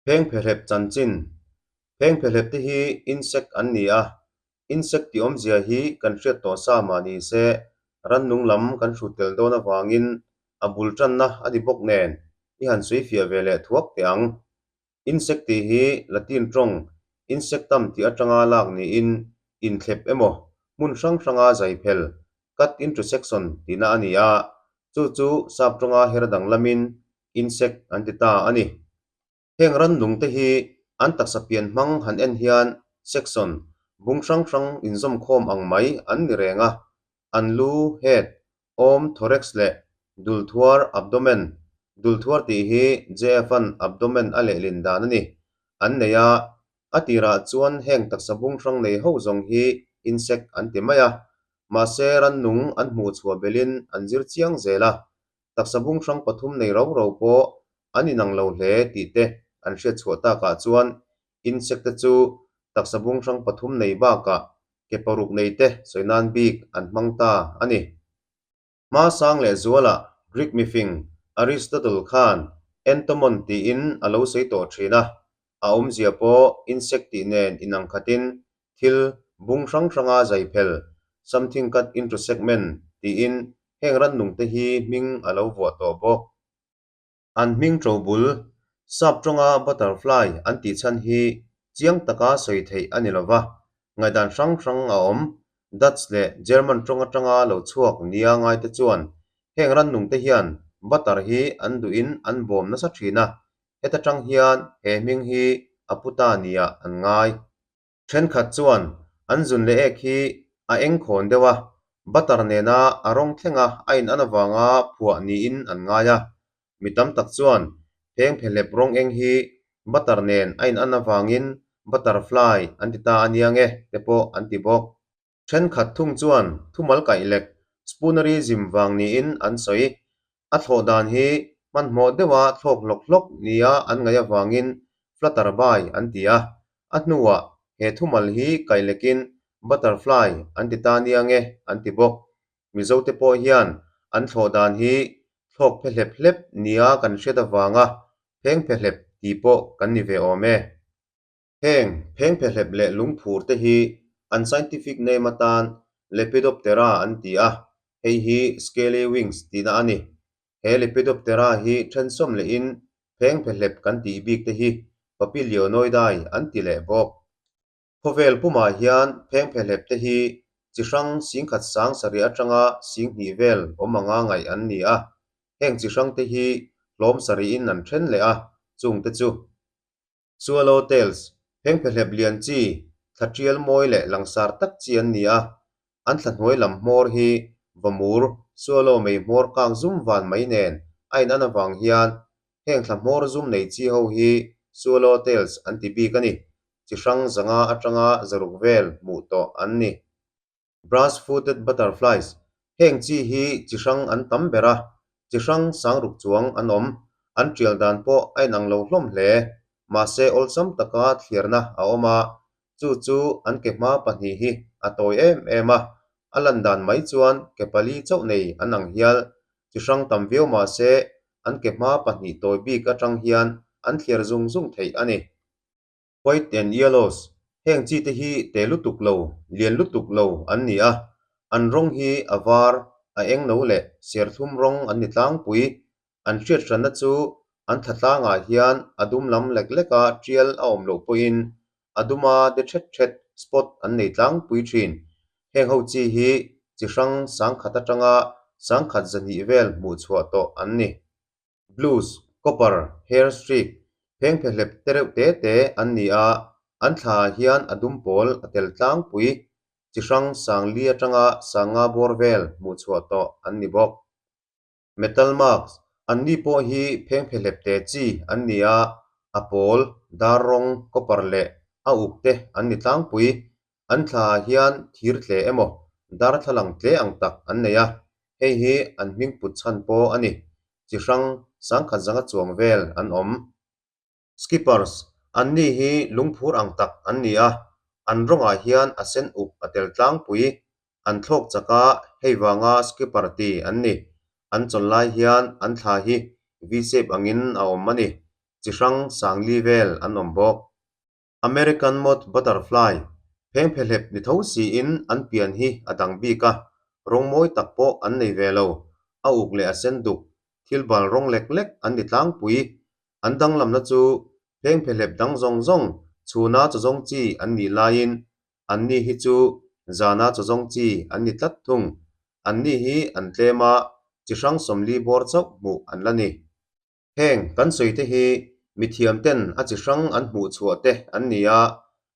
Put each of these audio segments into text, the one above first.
Phengphehlep chanchin, Phengphehlep te hi insect an ni a, insect tih awmzia hi kan hriat tawh sa mah ni se, rannung lam kan hrut tel dawn avangin a bul tanna a ni bawk nen i han sawi fiah ve leh thuak teh ang. Insect tih hi Latin tawng insectum tih atanga lak niin inthlep emaw hmun hrang hranga zai phel, cut into section, tihna a ni a, chu chu sap tawnga her danglamin insect an ti ta a ni. Heng rannung te hi an taksa pian hmang han en hian section, bung hrang hrang inzawmkhawm ang mai an ni reng a, an lu, head, awm, thorax leh dulthuar, abdomen, dulthuar tih hi JF-a'n abdomen a lehlin dan a ni, an nei a, a tirah chuan heng taksa bung hrang nei ho zawng hi insect an ti mai a, mahse rannung an hmuh chhuah belhin an zir chiang zel a, taksa bung hrang pathum nei rau rau pawh an inang lo hle tih te an hriat chhuah takah chuan insect te chu taksa bung hrang pathum nei bakah ke paruk nei te sawi nan bik an hmang ta a ni. Hma sang leh zualah Greek mifing Aristotle khan entomon tiin a lo sawi tawh thin a, a awmzia pawh insect tih nen inang khatin thil bung hrang hranga zai phel, something cut into segment, tiin heng rannung te hi hming a lo vuah tawh bawk. An hming ṭo bul, sap ṭawnga butterfly an tih chhan hi chiang taka sawi theih a ni lo va, ngaihdan hrang hrang a awm. Dutch leh German ṭawng aṭanga lo chhuak nia ngaite chuan heng rannung te hian butter hi an duhin an bawm nasa ṭhin a, heta ṭang hian he hming hi a pu ta niah an ngai. Thenkhat chuan an zun leh ek hi a eng khawn deuh a, butter nena a rawng thlenga a in an avanga phuah niin an ngai a. Mi tam tak chuan phengphehlep rawng eng hi butter nen a in an avangin butterfly an ti ta a nia nge te pawh an ti bawk. Thenkhat thung chuan thumal kaih lek spoonerism vang niin an sawi. A thlawh dan hi hmanhmawh deuha thlawk hlawk hlawk nia an ngaih avangin flutterby an ti a. A hnuah he thumal hi kaih lekin butterfly an ti ta nia nge an ti bawk. Mizote pawh hian an thlawh dan hi thlawk phe hlep hlep nia kan hriat avanga pheng phe hlep tih pawh kan ni ve awm e. Heng phengphehlep leh lungphur te hi an scientific name atan Lepidoptera an ti a, hei hi scaly wings tihna a ni. He Lepidoptera hi thensawm lehin phengphehlep kan tih bik te hi Papilionoidae an ti leh bawk. Khawvel pumah hian phengphehlep te hi chi hrang singkhat sang sarih atanga singhnih vel awm anga ngaih an ni a, heng chi hrang te hi hlawm sarihin an then leh a, chungte chu. Swallow tails, phengphehlep lian chi, thla tial mawi leh langsar tak chi an ni a, an thla hnuai lam hmawr hi vamur, swallow mei hmawr kak zum van mai nen a in an avang hian heng thla hmawr zum nei chi ho hi swallow tails an ti bik a ni, chi hrang zanga atanga zaruk vel hmuh tawh an ni. Brass-footed butterflies, Heng chi hi chi hrang an tam ber a, chi hrang sangruk chuang an awm. An tial dan pawh a inang lo hlawm hle. Mahse awlsam taka thliarna a awm a, chu chu an ke hma pahnih hi a tawi em em a, a lan dan mai chuan ke pali chauh nei an ang hial. Chi hrang tam viau mahse an ke hma pahnih tawi bik atang hian an thliar zung zung theih a ni. White and Yellows, Heng chi te hi te lutuk lo, lian lutuk lo an ni a, an rawng hi a var, a eng no leh serthlum rawng an ni tlangpui. An hriat hranna chu an thla tlangah hian a dum lam lek leka tial a awm loh pawhin a duma de thet thet, spot, an nei tlangpui thin. Heng ho chi hi chi hrang sangkhat atanga sangkhat zahnih vel hmuh chhuah tawh an ni. Blues, copper, hair streak, phengphehlep te reuh te te an ni a, an thla ah hian a dum pawl a tel tlangpui chi hrang sang li atanga sanga bawr vel hmuh chhuah tawh an ni bawk. Metal marks, an ni pawh hi phengphehlep te chi an ni a, a pawl, dar rawng, copper leh a uk te an ni tlangpui. An thla ah hian thir tle emaw darthlalang tle ang tak an nei a, hei hi an hming put chhan pawh a ni. Chi hrang sangkhat zanga chuang vel an awm. Skippers, an ni hi lungphur ang tak an ni a, an rawngah hian a sen uk a tel tlangpui. An thlawk chak a, hei vanga skipper ti an ni. An chawl lai hian an thla hi V-shape angin a awm a ni. chi hrang sangli vel an awm bawk. American moth butterfly, phengphehlep ni tho siin an pian hi a dang bik a, rawng mawi tak pawh an nei ve lo. A uk leh a sen duk, thil bal rawng lek lek an ni tlangpui. An danglamna chu phengphehlep dang zawng zawng chhuna chawzawng chi an nih laiin anni hi chu zana chawzawng chi an ni tlat thung. Anni hi an tlem a, chi hrang 40 bawr chauh hmuh an la ni. Heng kan sawi te hi mithiam ten a chi hrang an hmuh chhuah te an ni a,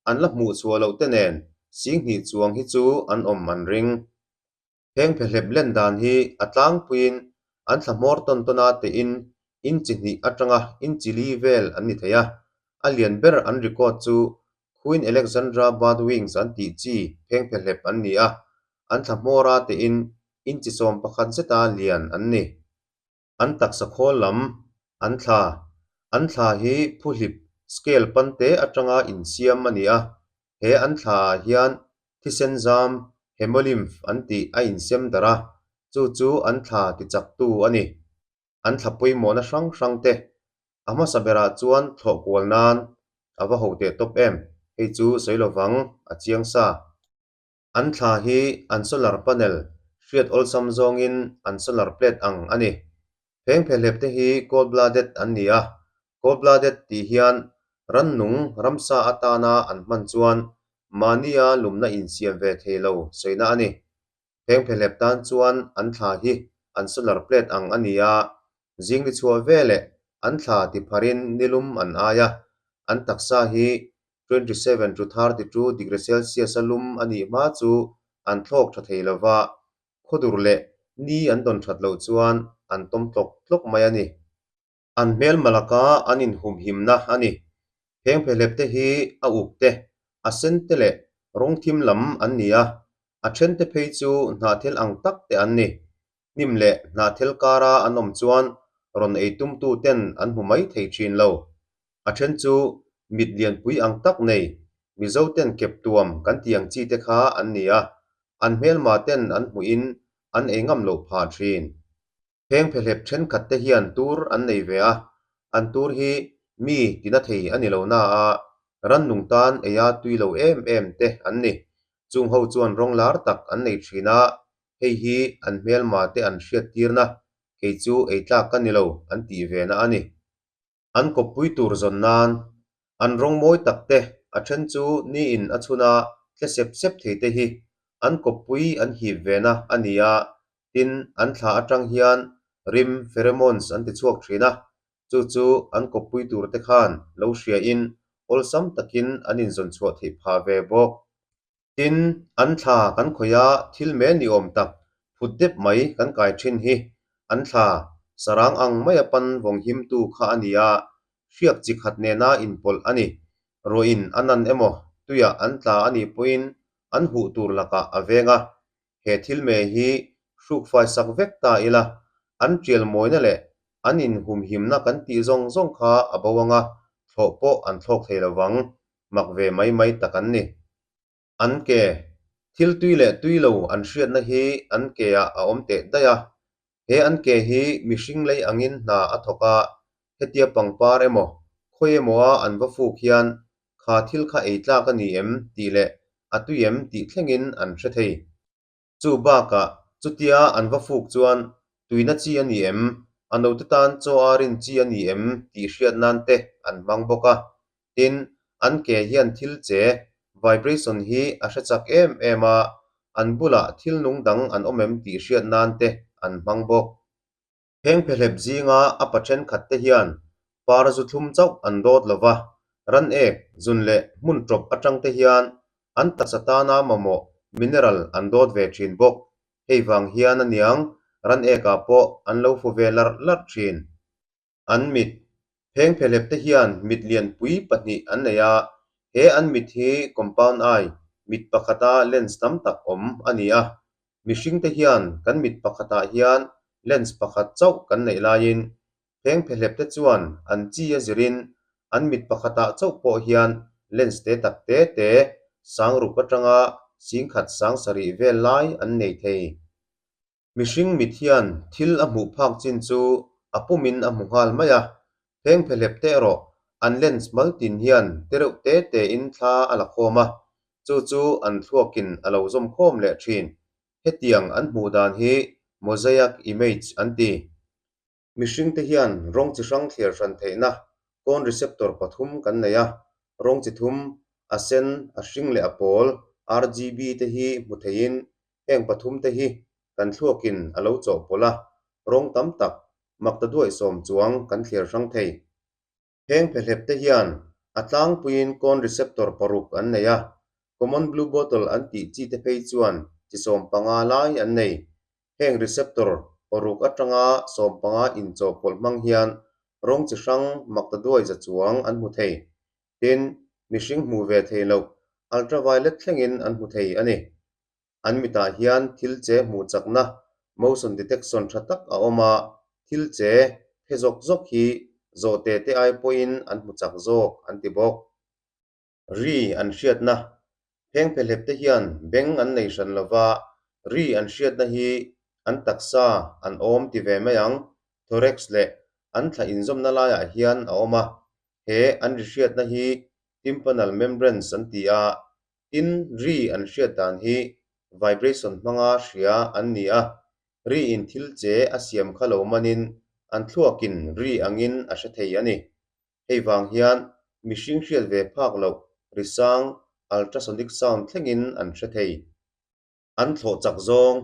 an la hmuh chhuah loh te nen 2000 chuang hi chu an awm an ring. Heng phehlep len dan hi a tlangpuiin an thla hmawr tawn tawn a tein inchi hnih atanga inchi li vel an ni thei a, a lian ber an record chu Queen Alexandra Bird Wings an tih chi pheng phehlep an ni a, an thla hmawr a tein inchi 11 zeta lian an ni. An taksa khawl lam, an thla. An thla hi phuhlip, scale, pante atanga insiam a ni a. He an thla ah hian thisen zam, hemolymph, an tih a insem darh a, chu chu an thla tichaktu a ni. An thla pawimawhna hrang hrang te a hmasa berah chuan thlawh kual nan a va ho teh tawp em, hei chu sawi lovang a chiang sa. An thla hi an solar panel hriat awlsam zawngin an solar plate ang a ni. Phengphehlep te hi cold blooded an ni a, cold blooded tih hian rannung ramsa atana an hman chuan mahnia lumna insiam ve thei lo sawina a ni. Phengphehlep tan chuan an thla hi an solar plate ang a ni a, zing ni chhuah veleh an thla tipharin nilum an ai a, an taksa hi 27 to 32 degree Celsius a lum a nih hma chu an thlawk tha thei lo va, khawdur leh ni an dawn that loh chuan an tawm tlawk tlawk mai a ni. An hmelma laka an inhumhimna a ni. Phengphehlep te hi a uk te, a sen te leh rawng thim lam an ni a, a then te phei chu hnahthel ang tak te an ni. Hnim leh hnahthel kara an awm chuan rawn ei tumtu ten an hmu mai thei thin lo. A then chu mit lianpui ang tak nei, Mizo ten kep tuam kan tih ang chi te kha an ni a, an hmelma ten an hmuhin an ei ngam loh phah thin. Phengphehlep thenkhat te hian tur an nei ve a, an tur hi mi tina thei a ni lo na a, rannung tan eia tui lo em em te an ni. Chung ho chuan rawng lar tak an nei thin a, hei hi an hmelma te an hriat tirna, kei chu ei tlak ka ni lo an tih ve na a ni. An kawppui tur zawn nan an rawng mawi tak te, a then chu niin a chhun a tle sep sep thei te hi an kawppui an hip ve na a ni a, tin an thla atang hian rim, pheromones, an ti chhuak thin a, chu chu an kawppui tur te khan lo hria in awlsam takin an inzawn chhuah theih phah ve bawk. Tin, an thla kan khawih a thil mel ni awm tak phut dep mai kan kai thin hi an thla sarang ang maia pan vawng himtu kha a ni a, hriak chi khat nena inpawlh a ni. Ruahin a nan emaw tuiah an tla a nih pawhin an huh tur lakah a veng a, he thil mei hi hrukfai sak vek ta ila, an tial mawina leh an inhumhimna kan tih zawng zawng kha a bo anga thlawh pawh an thlawk thei lovang. Mak ve mai mai tak an ni. An ke, thil tui leh tui lo an hriatna hi an ke ah a awm teh daih a. He an ke hi mihring lei angin hna a thawk a, hetia pangpar emaw, khawi emaw a an va fuk hian kha thil kha ei tlak a ni em tih leh a tui em tih thlengin an hre thei. Chu bakah chutia an va fuk chuan tuina chi a ni em, a note tan chaw a rin chi a ni em tih hriat nan te an hmang bawk a. Tin, an ke hian thil che, vibration, hi a hre chak em em a, an bulah thil nung dang an awm em tih hriat nan te an hmang bawk. Phengphehlep zinga a pa thenkhat te hian par zu thlum chauh an dawt lo va, ran ek, zun leh hmun tawp atang te hian an taksa tana mamawh mineral an dawt ve thin bawk. Hei vang hian aniang ran ekah pawh an lo fu ve larh larh thin. An mit, Phengphehlep te hian mit lianpui pahnih an nei a, he an mit hi compound eye, mit pakhata lens tam tak awm a ni a. Mihring te hian kan mit pakhatah hian lens pakhat chauh kan neih laiin phengphehlep te chuan an chi a zirin an mit pakhatah chauh pawh hian lens te tak te te sang ruk atanga 10,000 7,000 vel lai an nei thei. Mihring mit hian thil a hmuh phak chin chu a pumin a hmu nghal mai a. Phengphehlep te erawh an lens mal tin hian te reuh te tein thla a la khawm a, chu chu an thluakin a lo zawm khawm leh thin. Hetiang an hmuh dan hi mosaic image an ti. Mihringte hian rawng chi hrang thliar hran theihna cone receptor pathum kan nei a, rawng chi thum, a sen, a hring leh a pawl, RGB, te hi hmu theiin heng pathum te hi kan thluakin a lo chawhpawlh a, rawng tam tak makta duaih sawm chuang kan thliar hrang thei. Heng phehlep te hian a tlangpuiin cone receptor paruk an nei a, common blue bottle an tih chi te phei chuan chi 15 lai an nei. Heng receptor paruk atanga 15 inchawhpawlh hmang hian rawng chi hrang makta duai za chuang an hmu thei. Tin, mihring hmuh ve thei loh ultraviolet thlengin an hmu thei a ni. An mitah hian thil che hmuh chakna, motion detection, tha tak a awm a, thil che phe zawk zawk hi zawhte te ai pawhin an hmu chak zawk an ti bawk. Ri an hriatna, Phengphehlep te hian beng an nei hran lova, ri an hriatna hi an taksa an awm ti ve mai ang, thorax leh an thla inzawmna laiah hian a awm a, he an ri hriatna hi tympanal membranes an ti a, Tin, ri an hriat dan hi vibration hmanga hria an ni a, ri in thil che a siam kha lo manin an thluakin ri angin a hre thei a ni. Hei vang hian mihring hriat ve phak loh ri sang ultrasonic sound thlengin an hre thei. An thlawh chak zawng,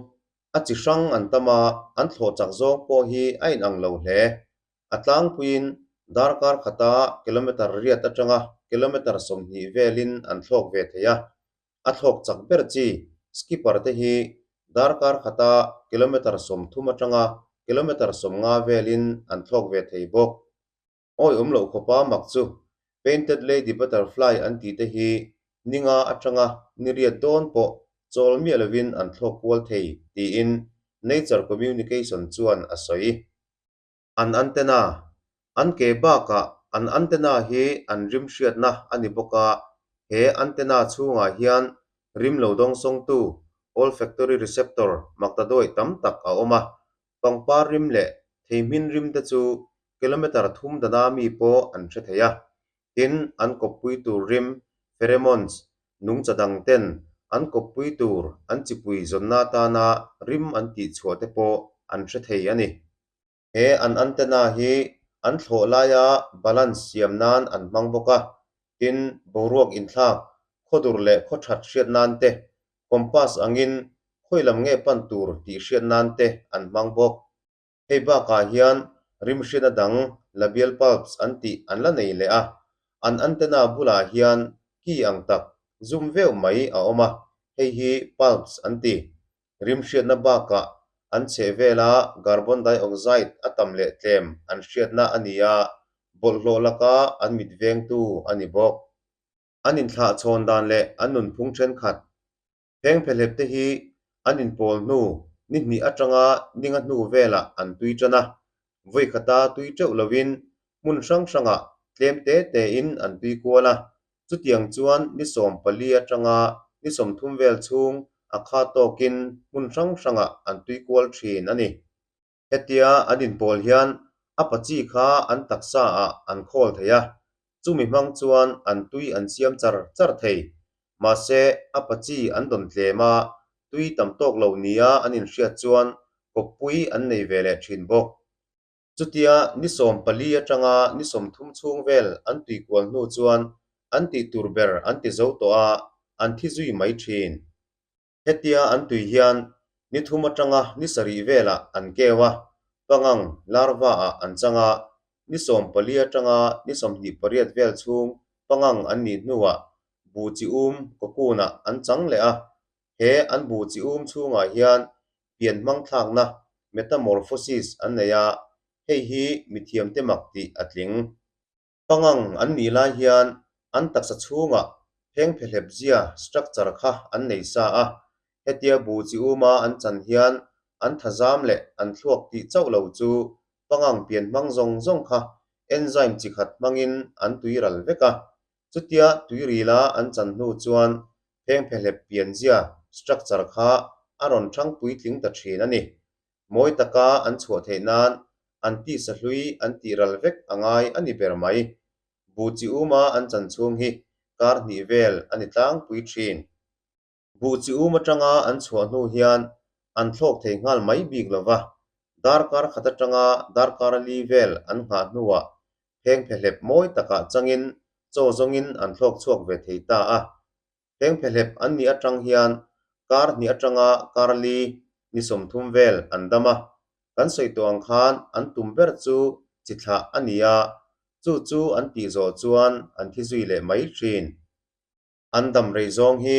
a chi hrang an tam a, an thlawh chak zawng pawh hi a inang lo hle. A tlangpuiin darkar khata kilometre riat atanga kilometre 20 velin an thlawk ve thei a. A thlawk chak ber chi skipper te hi darkar khata kilometre 30 atanga kilometre 50 velin an thlawk ve thei bawk. Awi awm loh khawpa mak chu Painted Lady Butterfly an tih te hi ninga atanga ni riat dawn pawh chawl miah lovin an thlawk kual thei tiin Nature Communication chuan a sawi. An antenna, An ke bakah an antenna hi an rim hriatna a ni bawk a, he antenna chhungah hian rim lo dawngsawngtu olfactory receptor maktaduaih tam tak a awm a, Pangpar rim leh theihmin rim te chu kilometre thum dana mi pawh an hre thei a. Tin, an kawppui tur rim, pheromones, nungcha dang ten an kawppui tur an chipui zawnna atana rim an tih chhuah te pawh an hre thei a ni. He an antenna hi an thlawh laia balance siam nan an hmang bawk a. Tin, boruak inthlak, khawdur leh khawthat hriat nan te, compass angin khawi lam nge pan tur tih hriat nan te an hmang bawk. Hei bakah hian rimhriatna dang labial palps an tih an la nei leh a, an antenna bulah hian ki ang tak zum veuh mai a awm a, hei hi palps an ti. Rimhriatna bakah an chheh vela carbon dioxide a tam leh tlem an hriatna a ni a, bawlhhlawh laka an mit vengtu a ni bawk. An inthlah chhawn dan leh an nunphung thenkhat Phengphehlep te hi an inpawl hnu ni hnih atanga ninga hnu velah an tui tan a, vawi khata tui teuh lovin hmun hrang hrangah tlem te tein an tui kual a, chutiang chuan ni 14 atanga ni 30 vel chhung a kha tawkin hmun hrang hrangah an tui kual thin a ni. Hetia an inpawl hian a pachi kha an taksa ah an khawl thei a, chumi hmang chuan an tui an siam char char thei. Mahse, a pachi an dawn tlem a, tui tam tawk lo nia an inhriat chuan kawppui an nei ve leh thin bawk. Chutia ni 14 atanga ni 30 chhung vel an tui kual hnu chuan an tih tur ber an ti zo tawh a, an thi zui mai thin. Hetia an tui hian ni thum atanga ni sarih velah an keu a, pangang, larva, ah an chang a, ni 14 atanga ni 28 vel chhung pangang an nih hnuah bu chi um cocoon ah an chang leh a, he an bu chi um chhungah hian pian hmang thlakna, metamorphosis, an nei a, hei hi mithiamte mak tih a tling. Pangang an nih lai hian an taksa chhungah phengphehlep zia structure kha an nei sa a, hetia bu chi uma an chan hian an thazam leh an thluak tih chauh lo chu pangang pian hmang zawng zawng kha enzyme chi khat hmangin an tui ral vek a, chutia tui rila an chan hnu chuan phengphehlep pian zia structure kha a rawn thang puitling ta thin a ni. Mawi taka an chhuah theih nan an tisa hlui an tih ral vek a ngai a ni ber mai. Buh chi uma an chan chhung hi kar hnih vel a ni tlangpui thin. Buh chi um atanga an chhuah hnu hian an thlawk thei nghal mai bik lo va, darkar khat atanga darkar li vel an nghah hnuah phengphehlep mawi takah changin chaw zawngin an thlawk chhuak ve thei ta a. Phengphehlep an nih atang hian kar hnih atanga kar li ni 30 vel an dam a, kan sawi tawh ang khan an tum ber chu chi thlah a ni a, chu chu an tih zawh chuan an thi zui leh mai thin. An dam rei zawng hi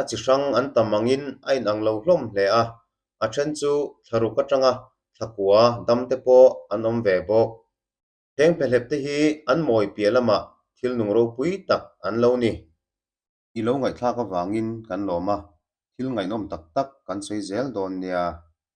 a chi hrang an tam angin a inang lo hlawm hle a, a then chu thlaruk atanga thlakua dam te pawh an awm ve bawk. Phengphehlep te hi an mawi piah lamah thil nung ropui tak an lo ni. I lo ngaihthlak avangin kan lawm a, thil ngaihnawm tak tak kan sawi zel dawn nia.